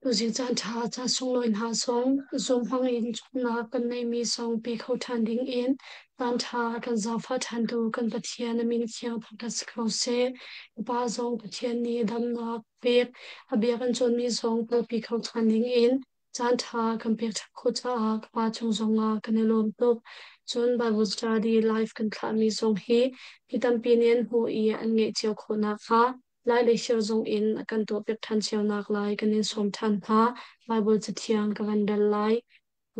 Tuzing caan ṭha, caan sunglawi hna zong Zoom hmangin cawnnak kan neihmi zong pe kho ṭhan dingin caan ṭha kan zaangfah ṭhantu kan Pathian a min thiang thangṭhat si ko seh. Ka pa zong Pathian nih damnak pek, a bia kan cawnmi zong kalpi kho ṭhan dingin caan ṭha kan pek ṭhan khawh caah ka pa cung zongah kan i lawm tuk. Cun Bible study live kan thlahmi zong hi mi tampi nih an hmuh i an ngeih cio khawh nakhnga Lai le Sio zung in a kan tuahpiak ṭhan cionak lai kan in sawm ṭhan hna. Baibal Cathiang ka van rel lai.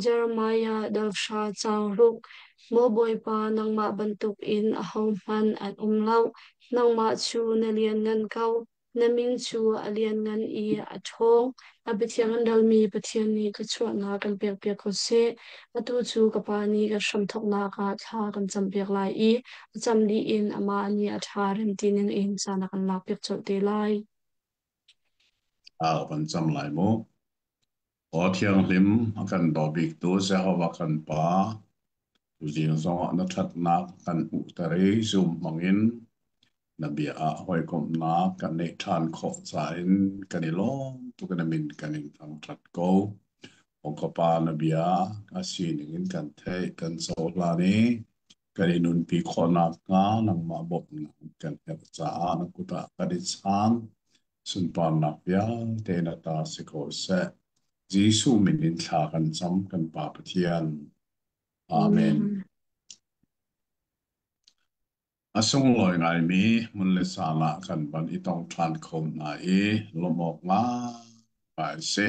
Jeremiah dal hra caang ruk. Maw Bawipa, nangmah bantukin ahohmanh an um lo. Nangmah cu na lianngan ko. Na min cu a lianngan i a ṭhawng. A biathiang an relmi Pathian nih thluachuahnak kan pekpiak ko seh. Atu cu ka Pa nih kan hramthawknak ah thla kan campiak lai i a cam dih in amah nih a ṭha rem ti ning in caan a kan lakpiak colh te lai. A kan cam lai mu. Aw thianghlim a kan daw biktu Jehovah kan Pa, tuzing zongah na ṭhatnak kan hmuhter i zum hmangin na bia ah hawikomhnak kan neih ṭhan khawh cain kan i lawm tuk in a min kan in thangṭhat ko. Aw ka Pa, na bia a sining in kan theih, kan cohlan i kan i nunpi khawh nakhnga nangmah bawmhnak kan herh caah na kut ah kan i chaan. Sunparnak vialte na ta si ko seh. Jesuh min in thla kan cam kan Pa Pathian. Amen. Amen. A sunglawi ngaimi hmun le caan ah kan van i tong ṭhan kho hna i lawmh awk ngai si.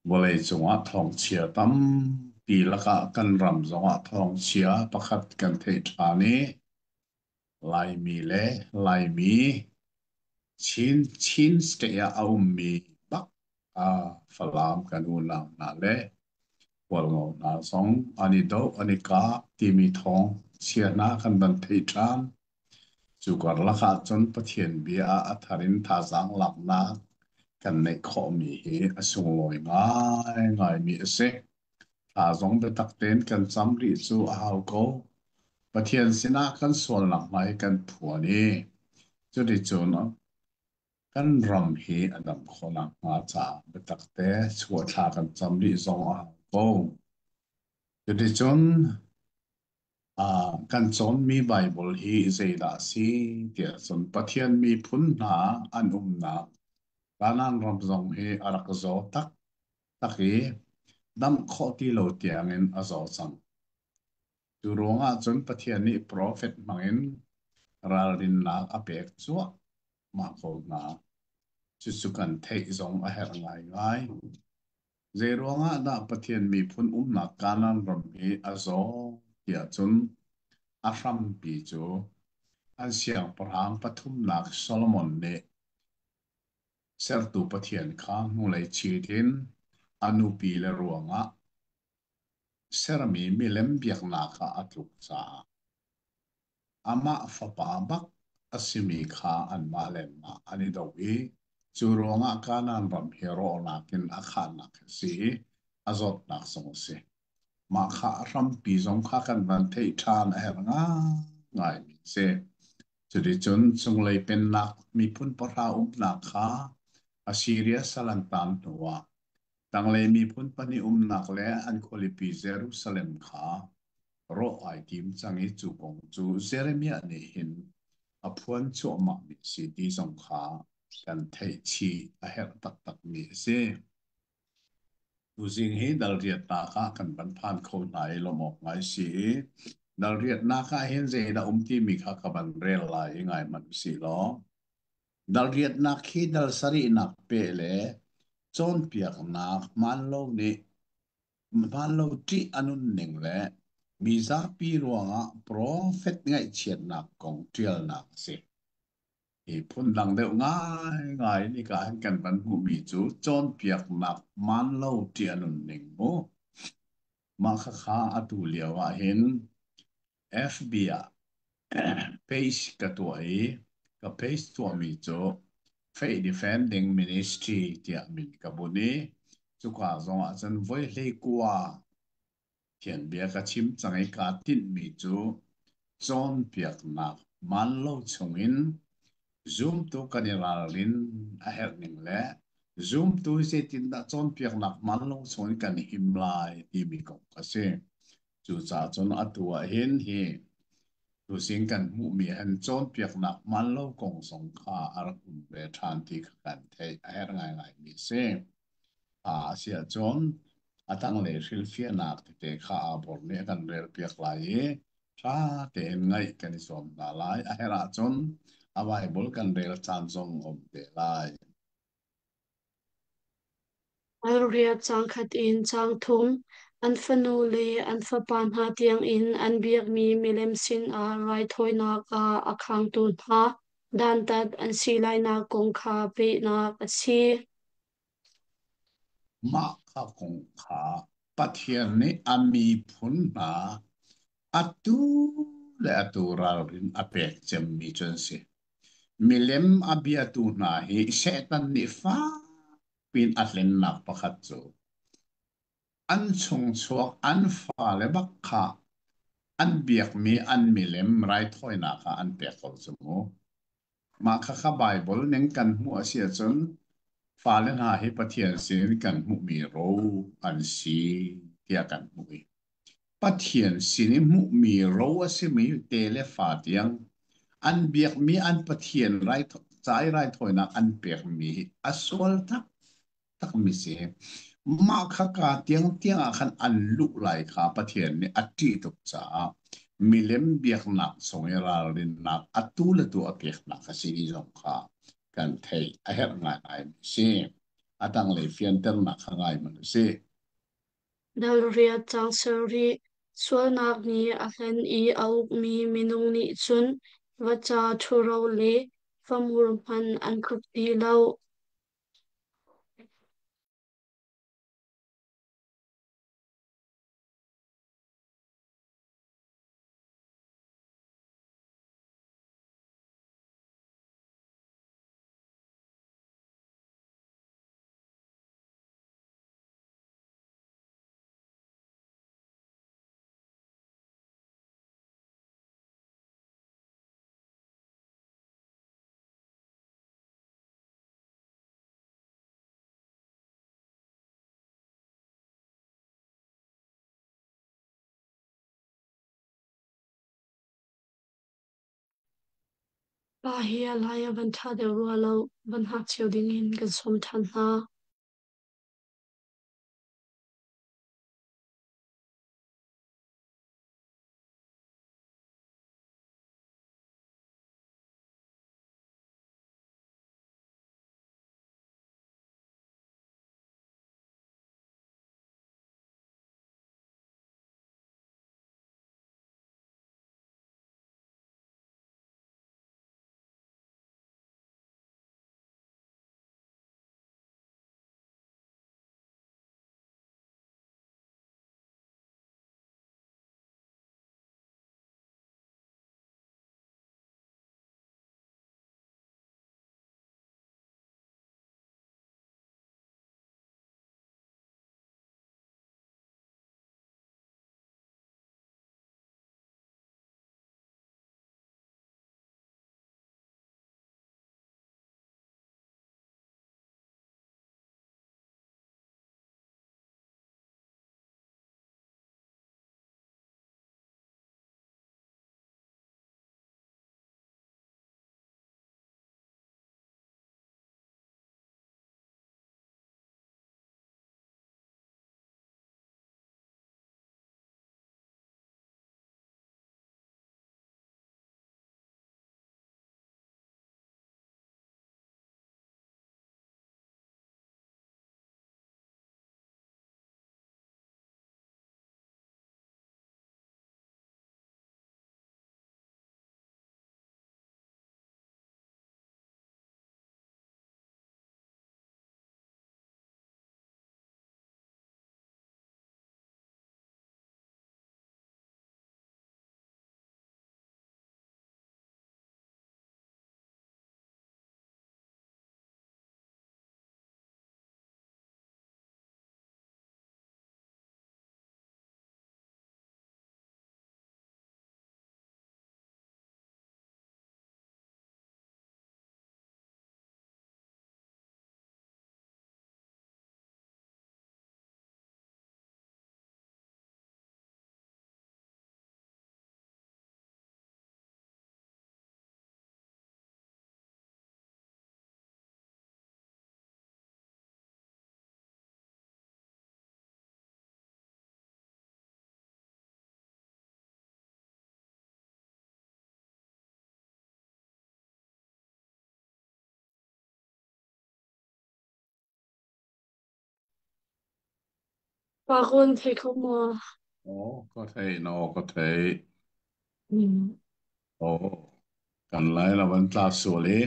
Vawleicung ah thawngchia tampi lakah kan ram zongah thawngchia pakhat kan theih ṭhan i Laimi le Laimi Chin State ah a ummi bak Falam kan unau hna le Hualngo hna zong an i doh an i kap timi thawng chia hna kan van theih ṭhan. Cu karlak ahcun Pathian bia ah a thar in thazaang laknak kan neih khawhmi hi a sunglawi ngaingaimi a si. Thla zong biatak tein kan cam rih cu a hau ko. Pathian sinah kan sualnak hna hi kan phuan i cuticun kan ram hi a dam khawh nakhnga caah biatak te chuah thla kan cam rih zong a hau ko. Cuticun kan cawnmi Baibal hi zeidah a si tiah cun Pathian miphun hna an umnak Kanaan ram zong hi a rak zaw taktak i damh khawh ti lo tiangin a zaw cang. Cu ruangah cun Pathian nih profet hmangin ralrinnak a pek cuahmah ko hna. Cucu kan theih zong a herh ngaingai. Zeiruangah dah Pathian miphun umnak Kanaan ram hi a zaw tiah cun a hrampi cu an siangpahrang pathumnak Solomon nih sertu Pathian kha hnulei chit in a nupi le ruangah sermi milem biaknak ah a tluk caah amah fapa bak a simi kha anmah le anmah an i do i cu ruangah Kanaan ram hi rawhnak in a khahnak a si i a zawtnak zong a si. Mah kha a hrampi zong kha kan van theih ṭhan a herh ngaingaimi a si. Cuticun cunglei pennak miphun pahra umnak kha Assiria sal an taan hnuah tanglei miphun pahnih umnak le an khualipi Jerusalem kha rawh ai tim cang i cu kong cu Jeremiah nih hin a phuan cuahmahmi a si ti zong kha kan theih chih a herh taktakmi a si. Tuzing hi dal riatnak ah kan van phan kho hna i lawmh awk ngai si i dal riatnak ah hin zeidah um timi kha ka van rel lai i ngai hmanh usih law dal riatnak hi dal sarihnak peh le cawnpiaknak hmaan lo nih hmaan lo ṭih a nunning le mi zapi ruangah profet ngaihchiatnak kong ṭialnak a si. Hi phundang deuh ngaingai nika hin kan van hmuhmi cu cawnpiaknak hmaan lo ṭih a nunning mu. Mah khakha atu lio ah hin FB ah page ka tuah i ka page tuahmi cu Faith Defending Ministry tiah min ka bunh i cuka zong ah cun voi 19 Thianbia ka chim cang i kaa tinhmi cu cawnpiaknak hmaan lo chungin zumtu kan i ralrin a herh ning le Zumtu hi zeitindah cawnpiaknak hmaan lo chungin kan him lai timi kong a si. Cucaah cun atu ah hin hi tuzing kan hmuhmi han cawnpiaknak hmaan lo kong zong kha a rak um ve ṭhan ti kha kan theih a herh ngaingaimi a si. A si ahcun a tanglei hrilhfiahnak tete kha aa bor nih a kan relpiak lai i ṭha tein ngaih kan i zuam hna lai. A herh ahcun a Baibal kan rel caan zong a um te lai. Ralriat caangkhat in caangthum, an fanu le an fapa hna tiangin an biakmi milem sinah raithawinak ah a khangtu hna dantat an si lainak kong kha pehnak a si. Mah kha kong kha Pathian nih a miphun hna atu le atu ralrin a pek cemmi cu an si. Milem a biatu hna hi Satan nih fakpi in a hlennak pakhat cu an chungchuak an fale bak kha an biakmi an milem raithawinak ah an pek ko cu mu. Mah khakha Baibal ning kan hmuh a si ahcun fale hna hi Pathian sinin kan hmuhmi ro an si tiah kan hmuh i Pathian sin i hmuhmi ro a simi te le fa tiang an biakmi an Pathian ca i raithawinak an pekmi hi a sual taktakmi si. Mah kha ka tiangtiang ah khan an luh lai kha Pathian nih a ṭih tuk caah milem biaknak chung i ralrinnak atu le tu a peknak a si ti zong kha kan theih a herh ngaingaimi a si. A tanglei fianternak kha ngai hmanh u sih. Dalriat cang sarih sualnak nih a hlen i a ukmi minung nih cun vaca ṭhuro le famur hmanh an tluk ti lo. Pa hi a lai a van ṭha deuh rua lo, van hngak cio dingin kan sawm ṭhan hna. Pa kawn thei kho maw? Aw, ka thei no ka thei. Mm. Aw, kan lai la van tla sual i.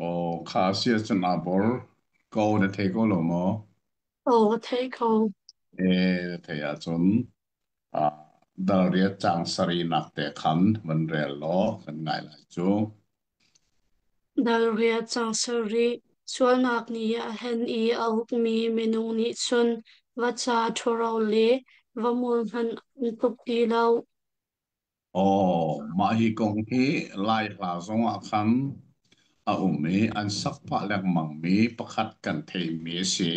Aw, kha sia cun aa bor. Ko na thei ko lo maw? Aw, ka thei ko. E, thei ahcun ah dal riat cang sari nak te khan van rel law kan ngai lai cu. Dal riat cang sarih sualnak nih a hen i a ukmi minung nih cun vaca ṭhuro le vamul hmanh an tluk ti lo. Aw, mah hi kong hi Lai hla zong ah khan a um i an sak pah lengmangmi pakhat kan theihmi a si.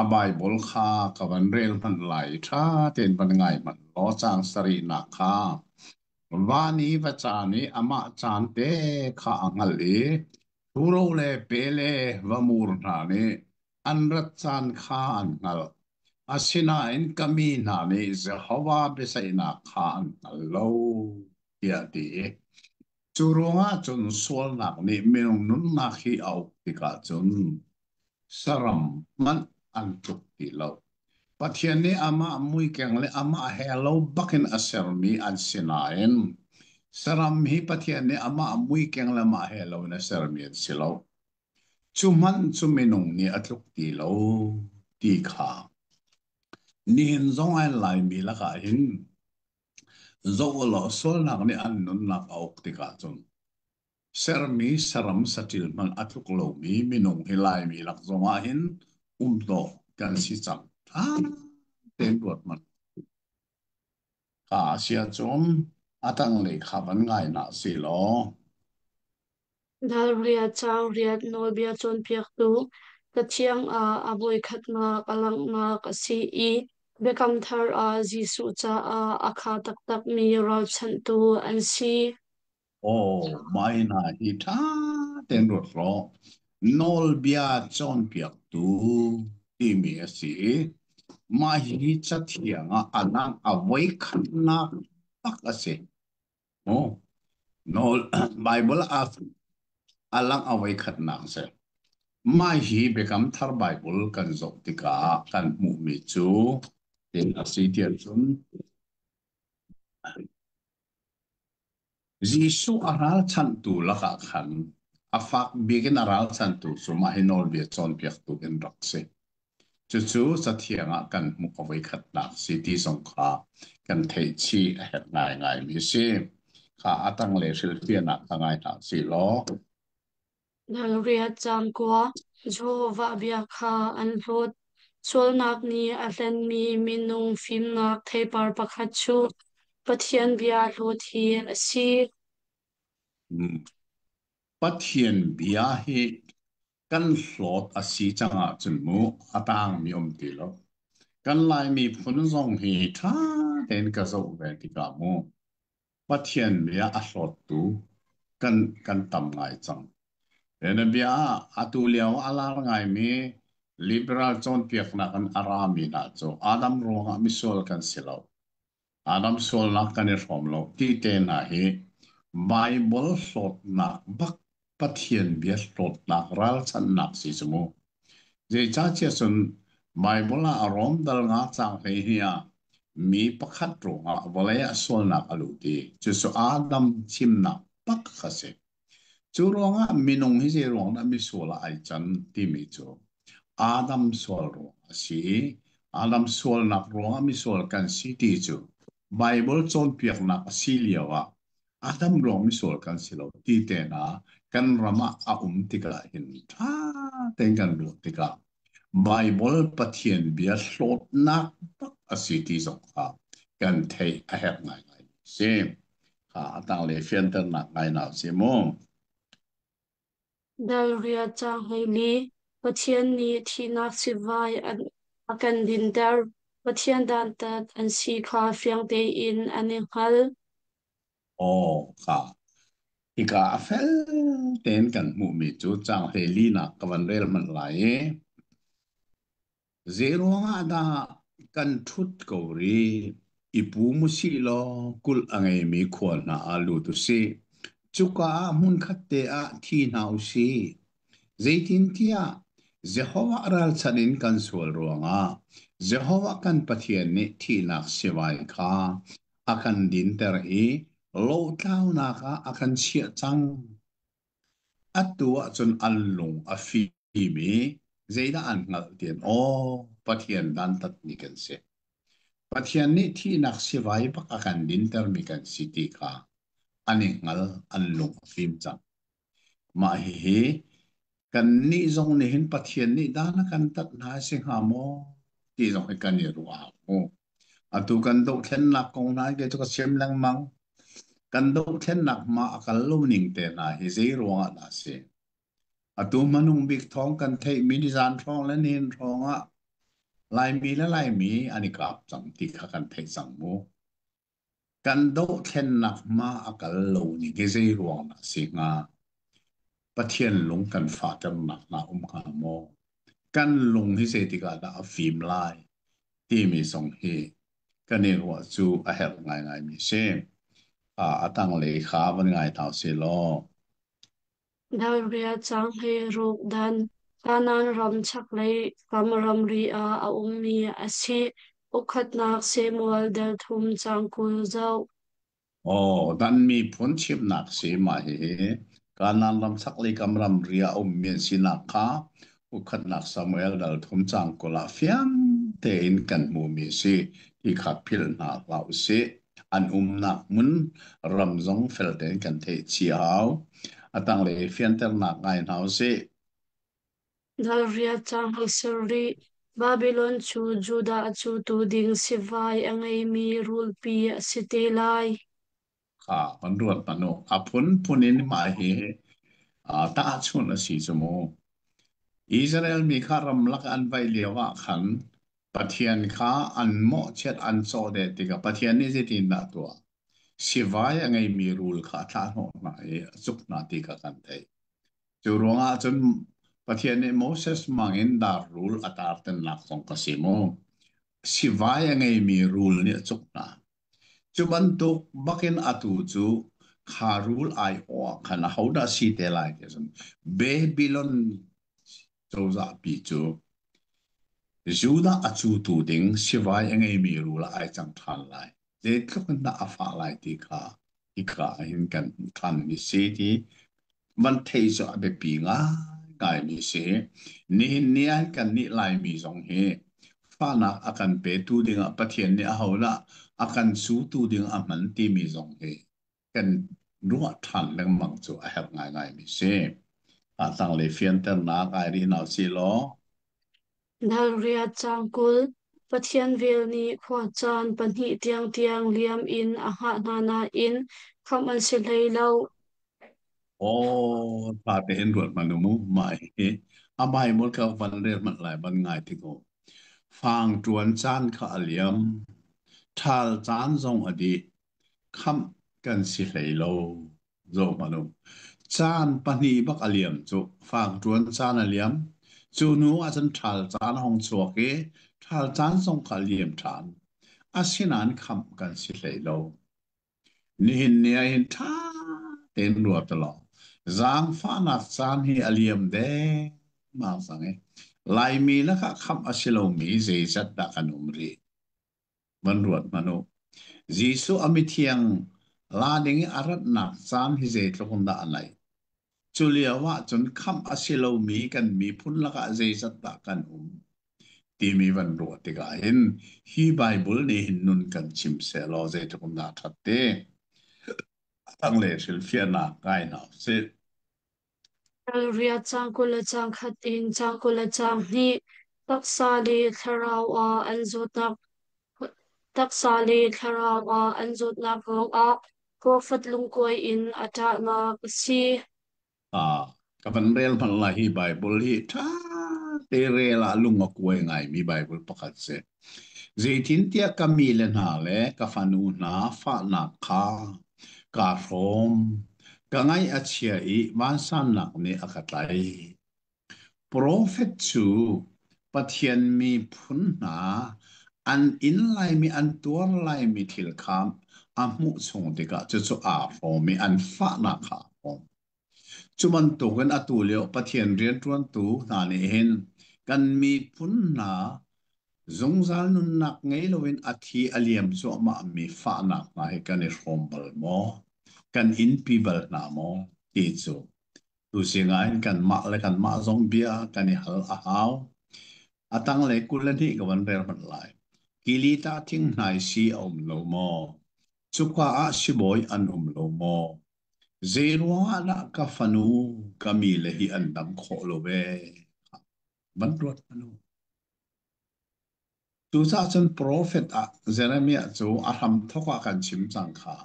A Baibal kha ka van rel hmanh lai i ṭha tein van ngai hmanh law caang sarihnak kha van i va caan i amah caan te kha a hngalh i Turo le pe le vamur hna nih an rat caan kha an hngalh. Asinain ka mi hna nih Jehovah biaceihnak kha an hngal lo, tiah a ti. Cu ruangah cun sualnak nih minung nunnak hi a uk tikah cun saram hmanh an tluk ti lo. Pathian nih amah muikeng le amah he lo bakin a sermi an si nain saram hi Pathian nih amah muikeng le amah he lo in a sermi an si lo. Cu hmanh cu minung nih a tluk ti lo ti kha nihin zong ai Laimi lakah hin zoh law sualnak nih an nunnak a uk tikah cun sermi saram saṭil hmanh a tluk lomi minung hi Laimi lak zongah hin um dawh kan si cang. Ṭha tein ruat hmanh. Ka si ahcun a tanglei kha van ngai hna sih law Dal riat caang riat nawlbia cawnpiaktu Cathiang ah a voikhatnak a langhnak a si i Biakam Thar ah Jesuh caah a kha taktakmi ralchanhtu an si. Aw, mah hi hna hi ṭha tein ruat law nawlbia cawnpiaktu timi a si i mah hi cathiang ah a lang a voikhatnak tak a si. Mu nawl Baibal ah a lang a voikhatnak a si. Mah hi Biakam Thar Baibal kan zoh tikah kan hmuhmi cu tin a si tiah cun Jesuh a ralchanhtu lakah khan a fak bik in a ralchanhtu cu mah hi nawlbia cawnpiaktu in rak si. Cucu Cathiang ah kan hmuh a voikhatnak si ti zong kha kan theih chih a herh ngaingaimi a si. Kha a tanglei hrilhfiannak kha ngai hna usih law. Riat cangkua Jehovah bia kha an hlawt. Sualnak nih a hlenmi minung fimnak theipar pakhat cu Pathian bia hlawt hi a si. Pathian bia hi kan hlawt a si cang ahcun mu a tangmi um ti lo. Kan Laimi phun zong hi ṭha tein ka zoh ve tikah mu Pathian bia a hlawttu kan tam ngai cang. Na bia ah atu lio a lar ngaimi liberal cawnpiaknak in a rami hna cu Adam ruangah misual kan si lo. Adam sualnak kan i hrawm lo ti te hna hi Baibal hlawtnak bak Pathian bia hlawtnak ralchanhnak si cu mu. Zeicahtiah cun Baibal ah Rom dal nga caang 12 ah mi pakhat ruangah vawlei ah sualnak a lut i cucu Adam thimnak bak kha si. Cu ruangah minung hi zei ruang dah misual ah ai can timi cu Adam sual ruang a si i Adam sualnak ruangah misual kan si ti cu Baibal cawnpiaknak a si lio ah Adam ruang misual kan si lo ti te hna kan ram ah a um tikah hin ṭha tein kan ruah tikah Baibal Pathian bia hlawtnak bak a si ti zong kha kan theih a herh ngaingai mi a si. Kha a tanglei fianternak ngai na si mu. Dal riat caang 14 Pathian nih thihnak sivai a kan dinter. Pathian dantat an si kha fiang tein an i hngal. Aw kha hika a fel tein kan hmuhmi cu caang 14 nak ka van rel hmanh lai i Zeiruang ah dah kan ṭhut ko rih? I pum usih law kulh a ngeimi khua hna ah lut usih. Cuka ah hmunkhat te ah thi hna usih. Zeitintiah. Jehovah ralchanh in kan sual ruangah Jehovah kan Pathian nih thihnak sivai kha a kan dinter i lotlaunak ah a kan chiah cang. Atu ahcun an lung a fim i zeidah an hngalh tian aw Pathian dantatmi kan si. Pathian nih thihnak sivai bak a kan dintermi kan si ti kha an i hngal, an lung a fim cang. Mah hihi kannih zong nih hin Pathian nih dan a kan tat hna a si hnga maw ti zong hi kan i ruah mu. Atu kan dohthlennak kong hna hi cu ka chim lengmang. Kan dohthlennak hma a kal lo ning te hna hi zei ruangah dah a si? Atu hmanung bik thawng kan theihmi nizan hrawng le nihin hrawng ah Laimi le Laimi an i kap cang ti kha kan theih cang mu. Kan dohthlennak hma a kal lo ning hi zei ruang dah a si hnga? Pathian lung kan fahternak hna um hnga maw? Kan lung hi zeitik ah dah a fim lai timi zong hi kan i ruah cu a herh ngaingaimi a si. A tanglei kha van ngai hna usih law. Dalria caang he ruk dan Kanaan ram chaklei kam ramri ah a ummi a si. Ukhatnak Samuel dal thum caang 20 zoh. Aw, Dan miphun chimnak si mah hihi Kanaan ram chaklei kam ramri ah a ummi an sinak kha ukhatnak Samuel dal thum caang 20 ah fiang tein kan hmuhmi a si ti kha philh hna hlah u sih. An umnak hmun ram zong fel tein kan theih chih a hau. A tanglei fianternak ngai hna u sih. Dalria caang hei ser rih. Babilon cu Judah cu tu ding sivai a ngeimi rulpi a si te lai. Kha kan ruat hmanh u. A phunphun in mah hi tahchunh a si cu mu. Israel mi kha ramlak an vaih lio ah khan Pathian kha an mawhchiat an cawhdeh tikah Pathian nih zeitindah a tuah? Sivai a ngeimi rul kha a thlahhnawh hna i a cuk hna ti kha kan theih. Cu ruangah cun Pathian nih Moses hmangin dar rul a tartennak zong ka si mu. Sivai a ngeimi rul nih a cuk hna. Cu bantuk bakin atu cu kha rul aiawh ah khan ahodah si te lai ti cun Babylon cozahpi cu Judah a cutu ding sivai a ngeimi rul ah ai cang ṭhan lai. Zeitluk in dah a fah lai ti kha hika ah hin kan hmuh ṭhanmi si ti van theih cu a biapi ngaingaimi a si. Nihin ni ah kannih Laimi zong hi fahnak a kan petu dingah Pathian nih ahodah a kan sutu ding a hman timi zong hi kan ruah ṭhan lengmang cu a herh ngaingaimi a si. A tanglei fianternak ai rih hna usih law. Dalria caang 20, Pathian vel nih khuacaan pahnih tiangtiang liam in a hngah hna nain khamh an si hlei lo. Aw, ṭha tein ruat hmanh u mu. Mah hi a Bible ka van rel hmanh lai van ngai tik u. Fang ṭuan caan kha a liam. Ṭhal caan zong a dih. Khamh kan si hlei lo. Zoh hmanh u. Caan pahnih bak a liam cu. Fang ṭuan caan a liam. Cu hnu ah cun ṭhal caan a hung chuak i ṭhal caan zong kha a liam ṭhan. Asinain khamh kan si hlei lo. Nihin ni ah hin ṭha tein ruat law zaangfahnak caan hi a liam dengmang cang i Laimi lakah khamh a si lomi zeizat dah kan um rih? Van ruat hmanh u. Jesuh a mithiang la ding i a ratnak caan hi zeitluk in dah a naih? Cu lio ah cun khamh a si lomi kan miphun lakah zeizat dah kan um? Timi van ruah tikah hin hi Bible nih hin nun kan chim sehlaw zeitluk in dah ṭhat ti. A tanglei hrilhfiahnak ngai hna usih. Dalria caang 20 le caang khat in caang 22, taksa le thlarau ah an zawtnak taksa le thlarau ah an zawtnak ruangah profet lungkuai in a ṭahnak a si. Ah, ka van rel hmanh lai hi Bible hi ṭha te rel ah lung a kuai ngaimi Bible pakhat si. Zeitintiah ka mi le hna le ka fanu hna fahnak kha kaa hrawm. Ka ngaih a chia i vansannak nih a ka tlaih. Profet cu Pathian miphun hna an in laimi an tuar laimi thil kha a hmuh chung tikah cucu aa hrawm i an fahnak kha aa hrawm. Cu bantukin atu lio Pathian rianṭuantu hna nih hin kan miphun hna zungzal nunnak ngei loin a thi a liam cuahmahmi fahnak hna hi kan i hrawm bal maw? Kan innpi bal hna maw? Ti cu tuzing ah hin kanmah le kanmah zong bia kan i hal a hau. A tanglei 22 ka van rel hmanh lai. Kilita thinghnai si a um lo maw? Cuka ah sibawi an um lo maw? Zeiruang ah dah ka fanu ka mi le hi an dam khawh lo ve? Van ruat hmanh u. Cucaah cun profet ah Jeremiah cu a hramthawk ah kan chim cang kha.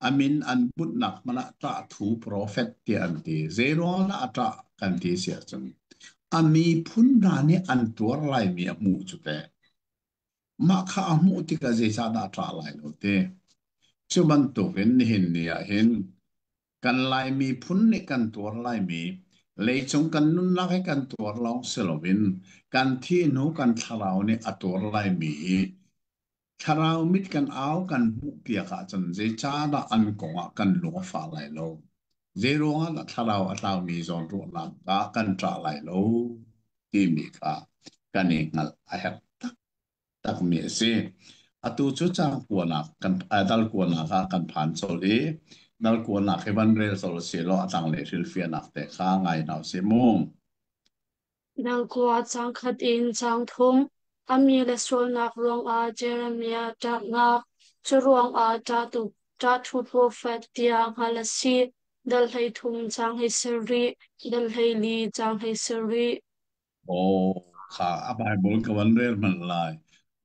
A min an bunhnak hmanh ah ṭahthu profet tiah an ti. Zeiruang dah a ṭah kan ti si ahcun a miphun hna nih an tuar laimi a hmuh cu teh. Mah kha a hmuh tikah zeicahdah a ṭah lai lo ti. Cu bantukin nihin ni ah hin kan Lai miphun nih kan tuar laimi leicung kan nunnak hi kan tuar lawng si loin kan thih hnu kan thlarau nih a tuar laimi hi thlarau mit kan au kan hmuh piak ahcun zeicahdah an kong ah kan lung a fah lai lo? Zeiruangah dah thlarau a tlaumi zawnruahnak ah kan ṭah lai lo timi kha kan i hngalh a herh takmi a si. Atu cu caang kuanak kan dal kuanak ah kan phan colh i dal kuanak hi van rel colh si law a tanglei hrilhfiahnak te kha ngai hna usih mu. Dal kua caang khat in caang thum. A mi le sualnak ruangah Jeremiah ṭahnak, cu ruangah ṭahṭhu profet tiah hngalh a si. Dal 13 caang 17, dal 14 caang 17. Aw kha a Bible ka van rel hmanh lai.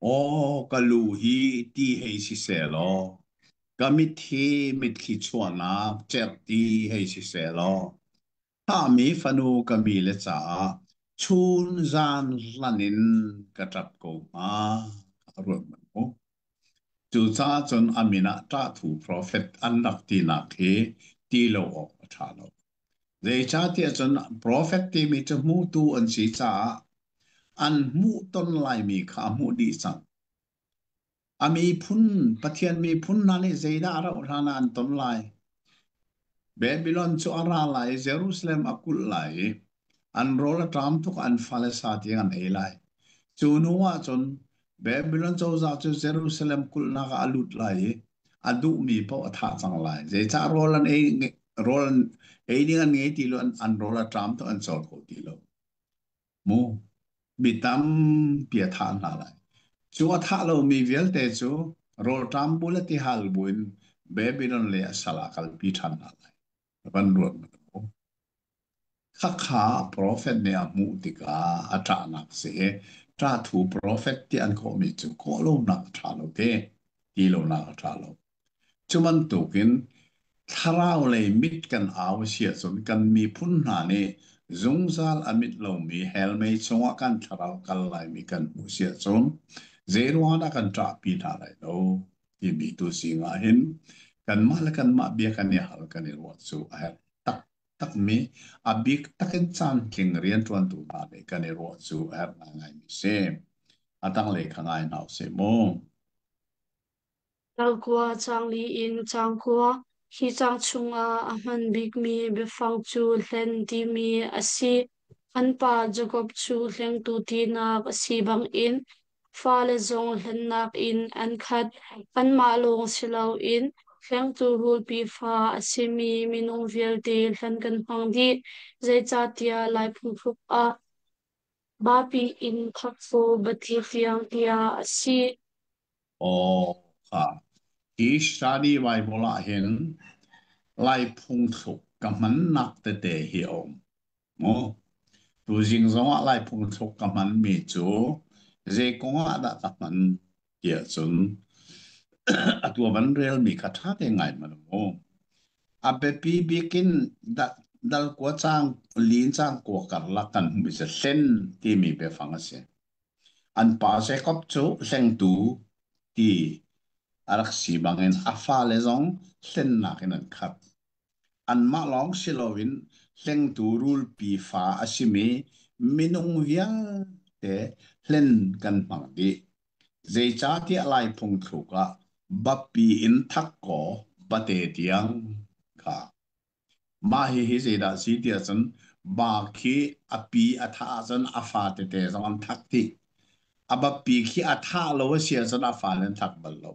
Aw ka lu hi ti hei si seh law, ka mit hi mitthli chuahnak cerhti hei si seh law, thahmi fanu ka mi le caah chun zan hlan in ka ṭap ko hnga. Ka ruat manh mu. Cucaah cun a min ah ṭahthu profet an rak tinak hi ti lo awk a ṭha lo. Zeicahtiah cun profet timi cu hmutu an si caah an hmuhton laimi kha a hmuh dih cang. A miphun, Pathian miphun hna nih zeidah a rauh hlan ah an ton lai? Babylon cu a ra lai i Jerusalem a kulh lai i an rawl a ṭam tuk an fale sa tiang an ei lai. Cu hnu ah cun Babylon cozah cu Jerusalem kulhnak ah a lut lai i a duhmi paoh a thah cang lai. Zeicah rawl an ei rawl an ei ding an ngei ti lo an, an rawl a ṭam tuk an cawl kho ti lo. Mu mi tampi a thah hna lai. Cu a thah lomi vialte cu rawlṭam bu le tihal buin Babylon lei ah sal ah kalpi ṭhan hna lai. Van ruat hmanh u. Khakha profet nih a hmuh tikah a ṭahnak si i ṭahthu profet ti an kawhmi cu kawh lonak a ṭha lo te, ti lonak a ṭha lo. Cu bantukin thlarau lei mit kan au a si ahcun kan miphun hna nih zungzal a mit lomi hell mei chungah kan thlarau kal laimi kan hmuh si ahcun zeiruangah dah kan ṭahpi hna lai lo timi tu zing ah hin kanmah le kanmah bia kan i hal kan i ruah cu a herh taktakmi a bik takin caantling rianṭuantu hna nih kan i ruah cu a herh ngaingaimi si. A tanglei kha ngai hna usih mu. Tangkua caang li in caang kua. Hi caang chungah a hman bikmi biafang cu hlen timi a si. An pa Jakob cu hlengtu tinak a si bangin fale zong hlennak in an khat. Anmah lawng si loin hlengtu rulpi fa a simi minung vialte hlen kan hmang dih. Zeicahtiah Lai phungthluk ah Bapi in thakfaw bati tiang tiah a si. Aw kha hi study Bible ah hin Lai phungthluk ka hmannak tete hi a um. Mu. Tuzing zongah Lai phungthluk ka hmanmi cu zei kong ah dah ka hman tiah cun atu a van relmi kha ṭha te ngai hmanh mu. A biapi bik in dal kua caang lin caang kua karlak kan hmuh cu hlen timi biafang a si. An pa Jakob cu hlengtu ti a rak si bangin a fale zong hlennak in an khat. Anmah lawng si loin hlengtu rulpi fa a simi minung vialte hlen kan hmang dih. Zeicahtiah Lai phungthluk ah bapi in thak kaw bate tiang kha. Mah hihi zeidah a si tiah cun ba khi a pi a thah ahcun a fa tete zong an thak dih. A biapi khi a thah lo a si ahcun a fale an thak bal lo.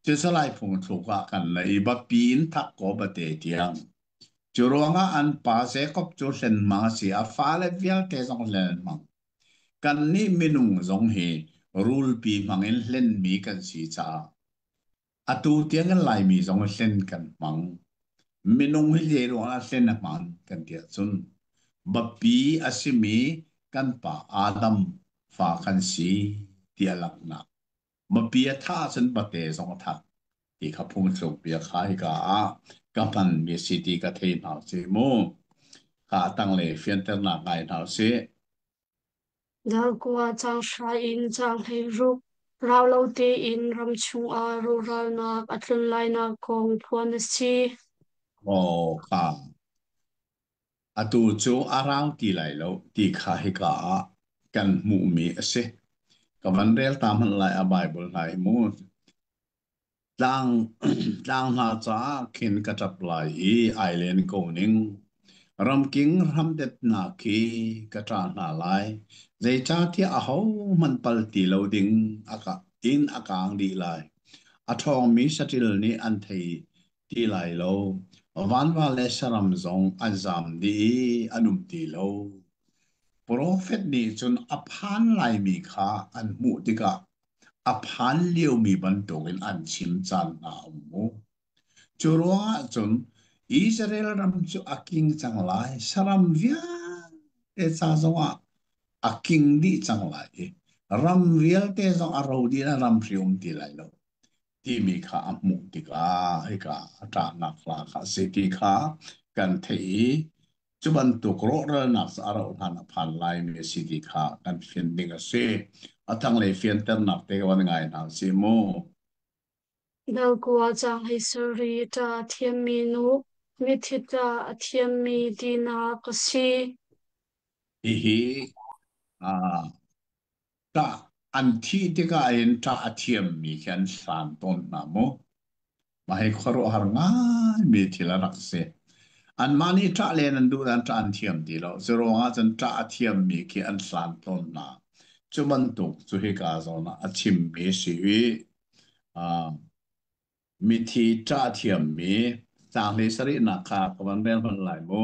Cusalai phungthluk ah kan la i biapi in thak kaw bate tiang. Cu ruangah an pa Jacob cu hlenhmang a si, a fale vialte zong hlen an hmang. Kannih minung zong hi rulpi hmang in hlenmi kan si caah atu tiang kan Laimi zong hlen kan hmang. Minung hi zei ruangah hlen a hman kan ti ahcun biapi a simi kan pa Adam fa kan si ti a langhnak. Biapi a thah ahcun bate zong a thah ti kha phungthluk bia kha hika ah ka hmanmi a si ti ka thei hna si mu. Kha a tanglei fianternak ngai hna usih. Darkua caang hra in caang 16, rau lo tein ram chungah rawhralnak a tlun lainak kong phuan a si. Aw kha atu cu a rau ti lai lo ti kha hika ah kan hmuhmi a si. Ka van rel ta hmanh lai a Baibal hna hi mu. Tlang, tlang hna caah khin ka ṭap lai i ai len ko ning. Ramking ramdetnak khi ka ṭah hna lai. Zeicahtiah ahohmanh pal ti lo ding a ka, in a kaang dih lai. A ṭhawngmi saṭil nih an thei ti lai lo. Vanva le saram zong an zaam dih i an um ti lo. Profet nih cun a phan laimi kha an hmuh tikah a phan liomi bantukin an chim caan hna a um mu. Cu ruangah cun Israel ram cu a king cang lai, saram vialte ca zongah a king dih cang lai i ram vialte zong a ro dih na ram hri um ti lai lo timi kha a hmuh tikah hika a ṭahnak hla kha a si ti kha kan theih i Cu bantuk rawhralnak cu a rauh hlan a phan laimi a si ti kha kan fian ding a si. A tanglei fianternak te ka van ngai hna si mu. Darkua caang 17 ṭa a thiammi nu, mithi ṭa a thiammi tinak a si. Hihi ṭah an thih tikah hin ṭah a thiammi khi an hlan tawn hna mu. Mah hi khuaruahhar ngaimi thil a rak si. Anmah nih ṭah len an duh nain ṭah an thiam ti lo. Cu ruangah cun ṭah a thiammi khi an hlan tawn hna. Cu bantuk cu hika zawn ah a chimmi a si i mithi ṭah thiammi caangli sarihnak kha ka van rel hmanh lai mu.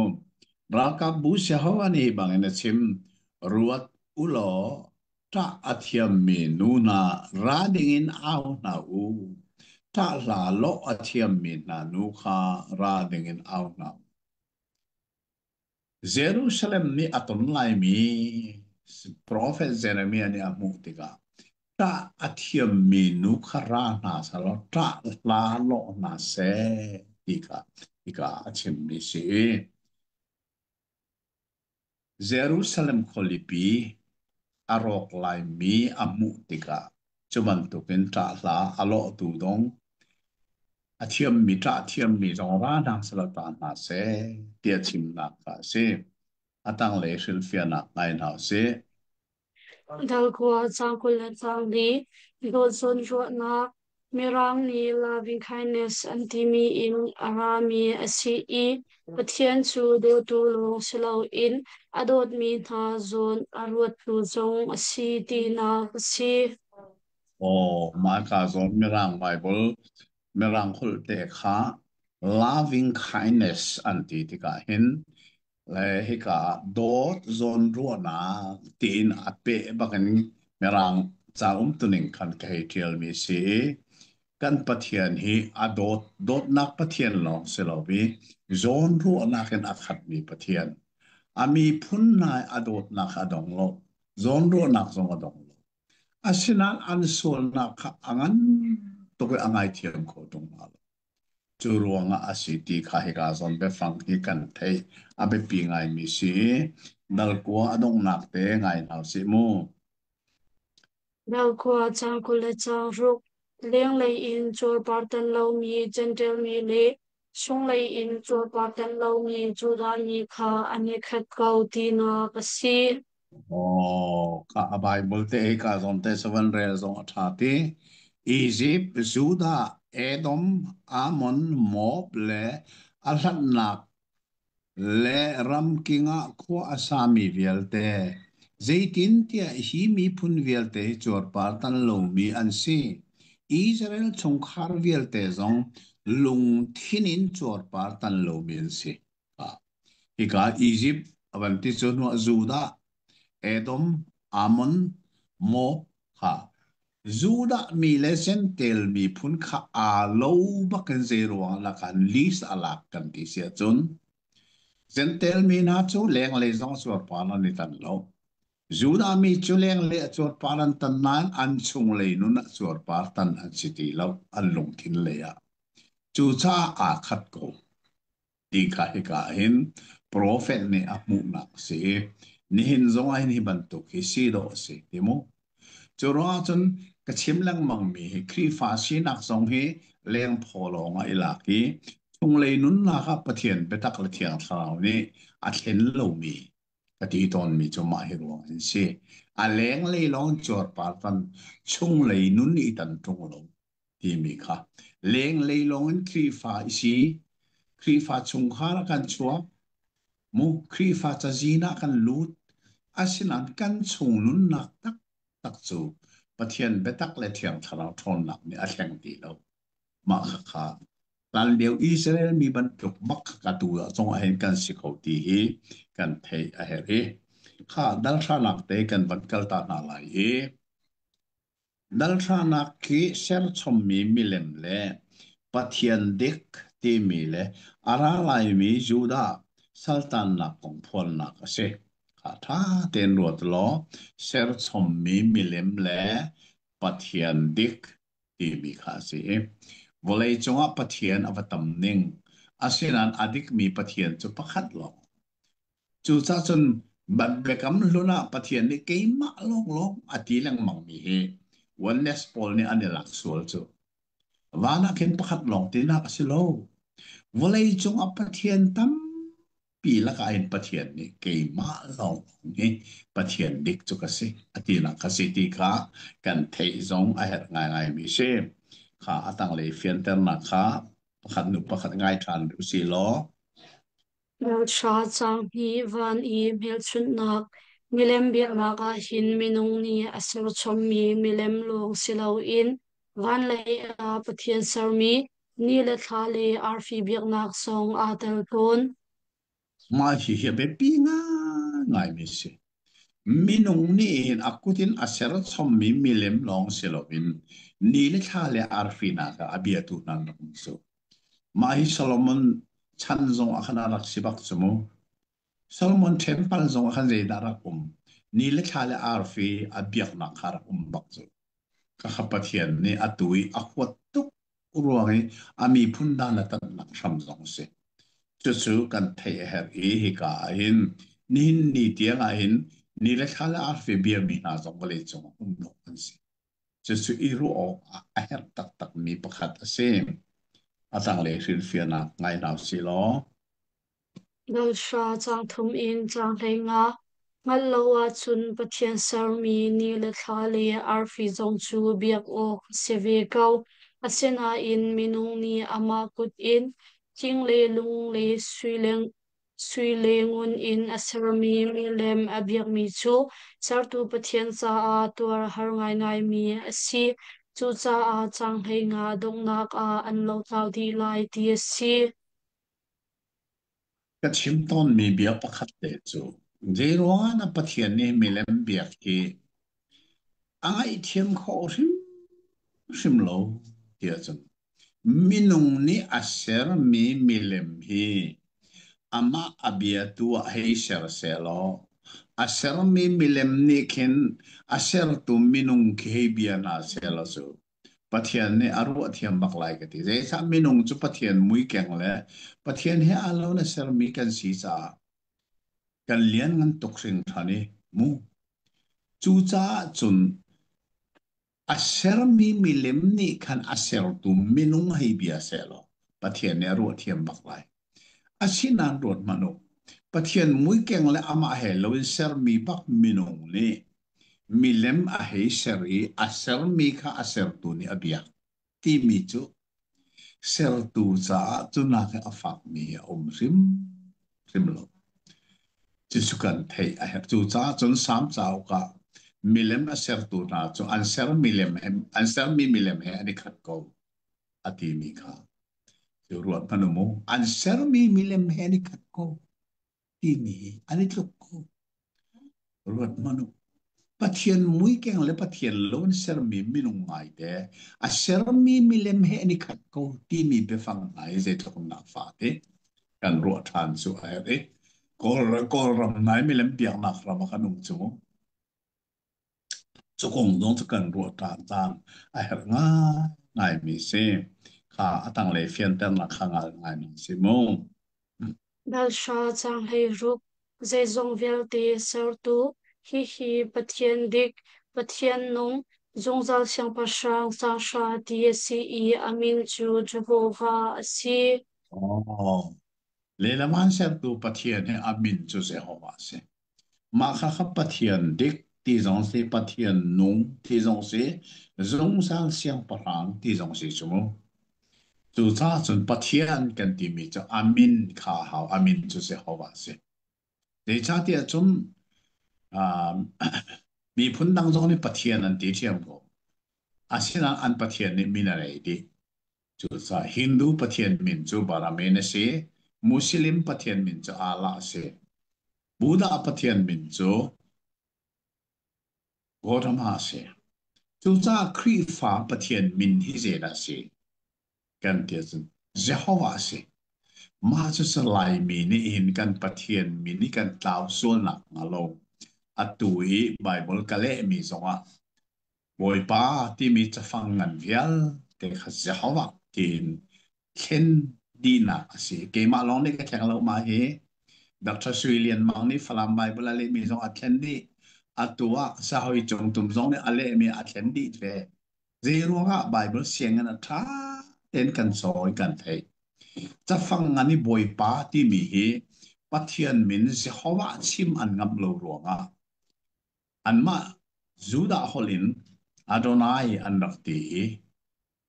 Ralkapbu Jehovah nih hi bangin a chim, ruat u law ṭah a thiammi nu hna ra dingin au hna u. Ṭah hla lawh a thiammi hna nu kha ra dingin au hna u. Jerusalem nih a ton laimi profet Jeremiah nih a hmuh tikah ṭah a thiammi nu kha ra hna selaw ṭah hla lawh hna seh ti kha hika a chimmi si. Jerusalem khualipi a rawk laimi a hmuh tikah cu bantukin ṭah hla a lawhtu dong a thiammi ṭah thiammi zong ra hna selaw ṭah hna seh ti a chimnak kha a si. A tanglei hrilhfiahnak ngai hna usih. Darkua caang 20 le caang li, dawt zawnruahnak, Mirang nih loving kindness an timi in a rami a si i Pathian cu dawtu lawng si loin a dawtmi hna zawn a ruattu zong a si tinak a si. Aw, mah ka zawn Mirang Bible, Mirang holh te kha loving kindness an ti tikah hin le hika ah dawt zawnruahnak tiin a peh bakin Mirang ca umtuning khan ka hei ṭialmi si i kan Pathian hi a dawt dawtnak Pathian lawng si lo i zawnruahnak in a khatmi Pathian a miphun hna a dawtnak a dong lo zawnruahnak zong a dong lo asinain an sualnak kha a ngan tuk i a ngaithiam kho ṭung hna lo. Cu ruangah a si ti kha hika zawn biafang hi kan theih. A biapi ngaimi si i nalkua a donghnak te ngai hna usih mu. Nalkua caang 20 le caang ruk, lenglei in cuarpar tan lomi Jentail mi le chunglei in cuarpar tan lomi Judah mi kha an i khat ko tinak a si. Aw, ka a Bible te hika zawn te savan rel zong a ṭha ti. Egypt, Judah, Edom, Ammon, Moab le a hlatnak. Le ramking ah khua a sami vialte, zeitintiah hi miphun vialte hi cuarpar tan lomi an si. Israel chungkhar vialte zong lungthin in cuarpar tan lomi an si. Hika Izipt a van ti cu hnuah Judah, Edom, Ammon, Moab kha Judah mi le Jentail miphun kha aa lo bakin zeiruang ah kan list a lak kan ti si ahcun Jentail mi hna cu lenglei zong cuarpar an i tan lo. Judah mi cu lenglei a cuarpar an tan nain an chunglei nun ah cuarpar tan an si ti lo, an lungthin lei ah. Cucaah aa khat ko. Ti kha hika hin profet nih a hmuhnak a si i nihin zong ah hin hi bantuk hi si dawh a si ti mu. Cu ruangah cun ka chim lengmangmi hi Khrihfa sinak zong hi lengphaw lawng ah i lak i chunglei nunnak ah Pathian biatak le Thiang Thlarau nih a thlen lomi ka ti tawnmi cu mah hi ruang an si. A lenglei lawng cuarpar tan chunglei nun i tan ṭung lo timi kha lenglei lawng in Khrihfa i si. Khrihfa chungkhar ah kan chuak. Mu Khrihfa cazin ah kan lut. Asinain kan chung nunnak taktak cu Pathian biatak le Thiang Thlarau ṭhawnnak nih a thleng ti lo. Mah khakha hlanlio Israel mi bantuk bak ka tu ah zong ah hin kan si kho ti hi kan theih a herh i kha dalhranak te kan van kal ta hna lai i dalhranak khi serchommi milem le Pathian dik timi le a ra laimi Judah saltannak kong phuannak a si. Kha ṭha tein ruat law serchommi milem le Pathian dik timi kha a si i vawlei cungah Pathian a va tam ning asinain a dikmi Pathian cu pakhat lawng. Cucaah cun Biakam Hlun ah Pathian nih keimah lawnglawng a ti lengmangmi hi oneness pawl nih an i lak sual cu. Van ah khin pakhat lawng tinak a si lo. Vawlei cungah Pathian tam pi lakah hin Pathian nih keimah lawng hi Pathian dik cu ka si a tinak ka si ti kha kan theih zong a herh ngaingaimi si. Kha a tanglei fianternak kha pakhat hnu pakhat ngai ṭhan u si law. Ralhra caang hi van i hmelchunhnak milem biaknak ah hin minung nih a serchommi milem lawng si loin vanlei ah Pathian sermi Ni le thla le arfi biaknak zong aa tel tawn. Mah hihi a biapi ngaingaimi a si. Minung nih hin a kut in a serchommi milem lawng si loin ni le thla le arfi hna kha a biatu hna an rak um cu. Mah hi Solomon chan zong ah khan a rak si bak cu mu. Solomon temple zong ah khan zeidah rak um? Ni le thla le arfi a biaknak kha rak um bak cu. Khakha Pathian nih atu i a huat tuk ruang i a miphun dan a tanhnak hram zong a si. Cucu kan theih a herh i hika ah hin nihin ni tiang ah hin ni le thla le arfi biami hna zong vawlei cung ah um dawh an si. Cucu i ruah awk ah a herh taktakmi pakhat a si. A tanglei hrilhfiahnak ngai hna usih law. Nalhra caang thum in caang 15. Hngalh lo ahcun Pathian sermi ni le thla le arfi zong cu biak awk a si ve ko. Asinain minung nih amah kut in thing le lung le sui le ngun in a sermi milem a biakmi cu sertu Pathian caah tuar a har ngaingaimi a si. Cucaah caang 15 donghnak ah an lotlau dih lai ti a si. Ka chim tawnmi bia pakhat te cu zeiruangah na Pathian nih milem biak hi a ngaihthiam khawh hrimhrim lo tiah cun minung nih a sermi milem hi amah a biatu ah hei ser sehlaw a sermi milem nih khin a sertu minung khi hei bia hna sehlaw cu Pathian nih a ruah thiam bak lai ka ti. Zeicah minung cu Pathian muikeng le Pathian he aa lo na sermi kan si caah kan lianngan tuk hringhran i mu. Cucaah cun a sermi milem nih khan a sertu minung hei bia sehlaw Pathian nih a ruah thiam bak lai. Asinain ruat hmanh u, Pathian muikeng le amah he loin sermi bak minung nih milem a hei ser i a sermi kha a sertu nih a biak timi cu sertu caah cu nak hi a fakmi a um hrimhrim. Hrim lo. Cucu kan theih a herh. Cucaah cun Salm cauk ah milem a sertu hna cu an sermi lem he an sermi milem he an i khat ko a timi kha cu ruat hmanh u mu. An sermi milem he an i khat ko timi hi an i tluk ko. Ruat hmanh u. Pathian muikeng le Pathian lo in sermi minung ngaite a sermi milem he an i khat ko timi biafang hna hi zeitluk in dah fate kan ruah ṭhan cu a herh i Kawlram nai milem biaknak ram ah kan um cu. Cu kong zong cu kan ruah ṭhan caan a herh ngaingaimi si. Kha a tanglei fianternak kha ngal ngaimi si mu. Balsha caang 16, Zeizong vialte sertu, hihi Pathian dik, Pathian nung, zungzal Siangpahrang caang hra ti a si i a min cu Jehovah a si. Oh. Lehlam an sertu Pathian hi a min cu Jehovah a si. Mah kha kha Pathian dik ti zong si, Pathian nung ti zong si, zungzal siangpahrang ti zong si cu mu. Cucaah cun Pathian kan timi cu a min kha a hau. A min cu Jehovah a si. Zeicahtiah cun miphun dang zong nih Pathian an ti ṭhiam ko. Asinain an Pathian nih min a ngei dih. Cucaah Hindu Pathian min cu Brahmin a si. Muslim Pathian min cu Allah a si. Buddha Pathian min cu Gautama a si. Cucaah Khrihfa Pathian min hi zeidah a si? Kan ti ahcun Jehovah a si. Mah cucu Laimi nih hin kan Pathian min hi kan tlau sualnak hnga lo atu i Baibal ka lehmi zongah Bawipa timi cafang ngan vialte kha Jehovah tiin thlen dihnak a si. Keimah lawng nih ka thleng lo mah hi. Dr. Sui Lian Mang nih Falam Baibal a lehmi zong a thlen dih. Atu ah Sahawi Cungtum zong nih a lehmi a thlen dih ve. Zei ruangah Baibal sianginn a ṭha tein kan cawn kan theih. Cafang ngan i Bawipa timi hi Pathian min Jehovah chim an ngamh lo ruangah anmah Judah holh in Adonai an rak ti i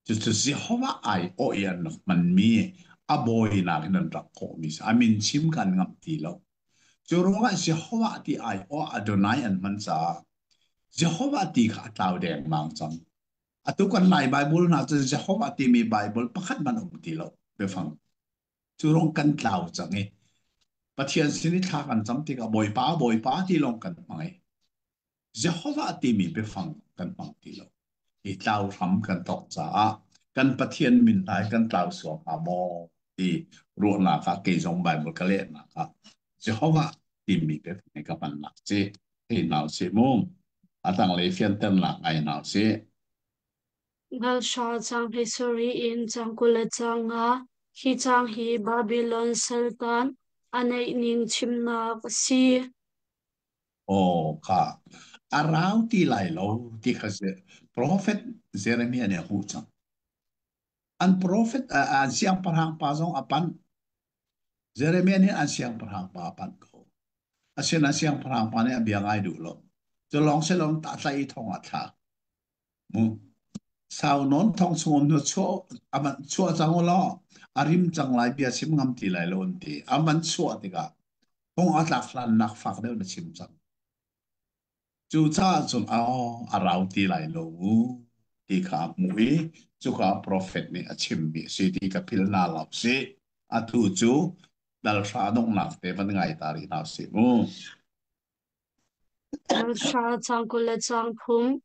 cucu Jehovah aiawh i an rak hmanmi a bawinak in an rak kawhmi a min chim kan ngamh ti lo. Cu ruangah Jehovah ti aiawh Adonai an hman caah Jehovah ti kha a tlau dengmang cang. Atu kan Lai Baibal hna cun Jehovah timi Baibal pakhat hmanh um ti lo biafang. Cu rong kan tlau cang i Pathian sin i thla kan cam tikah Bawipa Bawipa ti lawng kan hmang i Jehovah timi biafang kan hmang ti lo. I tlau hram kan thawk caah kan Pathian min hna hi kan tlau sual hnga maw ti ruahnak ah kei zong Baibal ka lehnak ah Jehovah timi biafang hi ka hmannak ci hei hna usih mu. A tanglei fianternak ngai hna usih. Ngalhra caang 17 in caang 25. Hi caang hi Babilon saltan a neihning chimnak a si. Aw kha a rau ti lai lo ti kha Profet Jeremiah nih a hmuh cang. An profet an siangpahrang pa zong a panh. Jeremiah nih an siangpahrang pa a panh ko. Asinain siangpahrang pa nih a bia ngai duh lo. Cu lawng si lo ta tlaih i thong ah thlak. Mu. Sau nawn thong chung um hnu chuah aman chuah cang u law a rim cang lai bia chim ngam ti lai lo an ti. Aman chuah tikah thong a tlak hlan nak fak deuh na chim cang. Cucaah cun a rau ti lai lo mu ti kha a hmuh i cuka profet nih a chimmi a si ti ka philh hna lo sih. Atu cu dalhra donghnak te van ngai ta rih hna sih mu. Ngalhra caang 20 le caang 30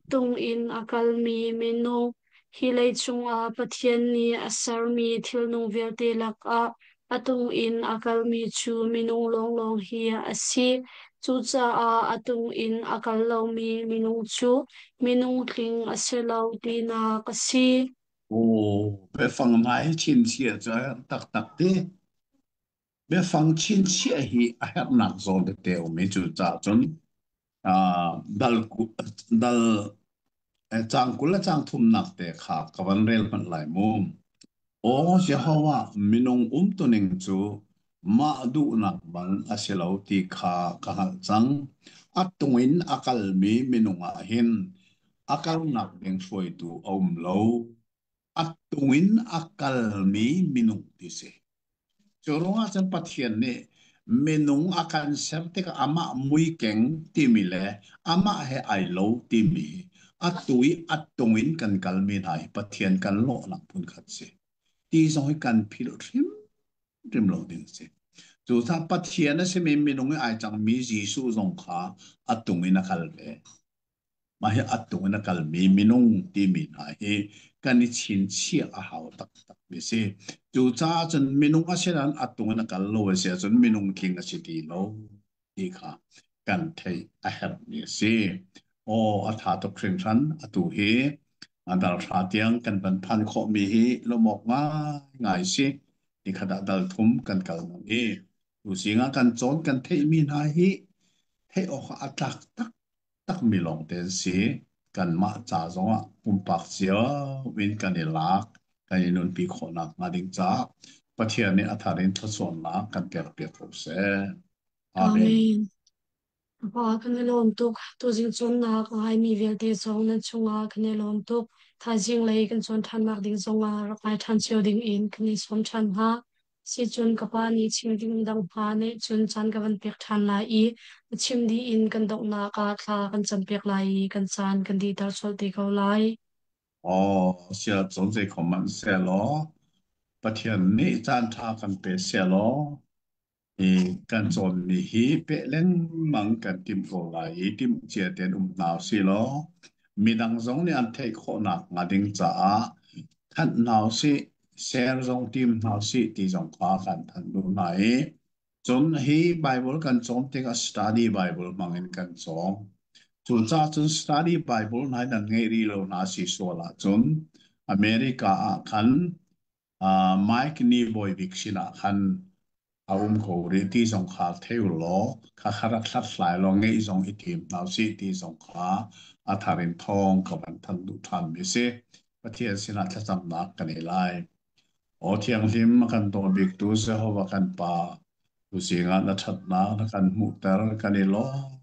tung in a kalmi minung hi leicung ah Pathian nih a sermi thilnung vialte lakah a tung in a kalmi cu minung lawnglawng hi a si. Cucaah a tung in a kal lomi minung cu minung tling a si lo tinak a si. Aw, biafang nai chinchiah cu a herh taktak ti. Biafang chinchiah hi a herhnak zawn tete a um i cucaah cun dal dal caang 20 le caang thumnak te kha ka van rel hmanh lai mu. Aw Jehovah, minung umtuning cu mah duhnak bang a si lo ti kha ka hngalh cang. A tung in a kalmi minung ah hin a kalnak ding hruaitu a um lo. A tung in a kalmi minung ti si. Cu ruangah cun Pathian nih Minung a kan ser tikah amah muikeng timi le amah he ai lo timi hi atu i a tung in kan kalmi hna hi Pathian kan lawhnak phunkhat si. Ti zong hi kan philh hrimhrim lo ding si. Cucaah Pathian a simi minung i ai cangmi Jesuh zong kha a tung in a kal ve. Mah hi a tung in a kalmi minung timi hna hi kan i chinchiah a hau taktakmi si. Cucaah cun minung a si nain a tung in a kal lo a si ahcun minung tling a si ti lo ti kha kan theih a herhmi a si. Aw, a tha tuk hringhran. Atu hi a dal hra tiang kan van phan khawhmi hi lawmawk ngaingai si. Nikhat ah dal thum kan kal mang i tuzing ah kan cawn kan theihmi hna hi theih awk ah a tlak tak takmi lawngte an si. Kanmah ca zongah pumpak cio in kan i lak, kan i nunpi khawhnak hnga ding caah Pathian nih a thar in thluachuahnak kan pekpiak ko seh. Amen. Amen. Pa kan i lawm tuk. Tuzing cawnnak a ngaimi vialte zong nan chungah kan i lawm tuk. Thaizing lei kan cawn ṭhannak ding zongah rak ngai ṭhan cio ding in kan i sawm ṭhan hna. Sicun ka pa nih chim ding dang hna nih cun caan ka van pek ṭhan lai i a chim dih in kan donghnak ah thla kan campiak lai i kan caan kan dihter colh te ko lai. Aw, sia cawn zei khom man seh law, Pathian nih caan ṭha kan pe seh law, hi kan cawnmi hi peh lengmang kan timh ko lai i timh cia tein um hna usih law midang zong nih an theih khawhnak hnga ding caah thanh hna usih, share zong tim hna usih ti zong kha kan thanh duh hna i cun hi Bible kan cawn tikah study Bible hmang in kan cawng. Cucaah cun study Bible hna nan ngeih rih lo hna si sual ahcun America ah khan Mike nih Bawi Bik sinah khan a um ko rih ti zong kha thei u law khakha rak hlathlai law ngeih zong i tim hna usih ti zong kha a thar in thawng ka van thanh duh ṭhanmi a si. Pathian sinah thlacamnak kan ei lai. Aw Thianghlim a kan daw biktu Jehovah kan Pa, tuzing ah na ṭhatnak na kan hmuhter kan i lawm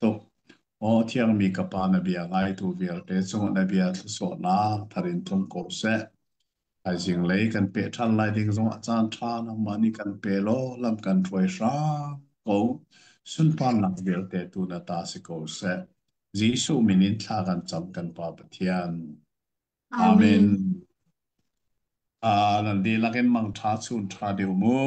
tuk. Aw thiangmi ka Pa na bia ngaitu vialte cungah na bia thluachuahnak thar in tlung ko seh. Thaizing lei kan peh ṭhan lai ding zongah caan ṭha nangmah nih kan pe law lam kan hruai hram ko. Sunparnak vialte tu na ta si ko seh. Jesuh min in thla kan cam kan Pa Pathian. Amen. Amen. Nan dihlak in mangṭha chun ṭha deuh mu.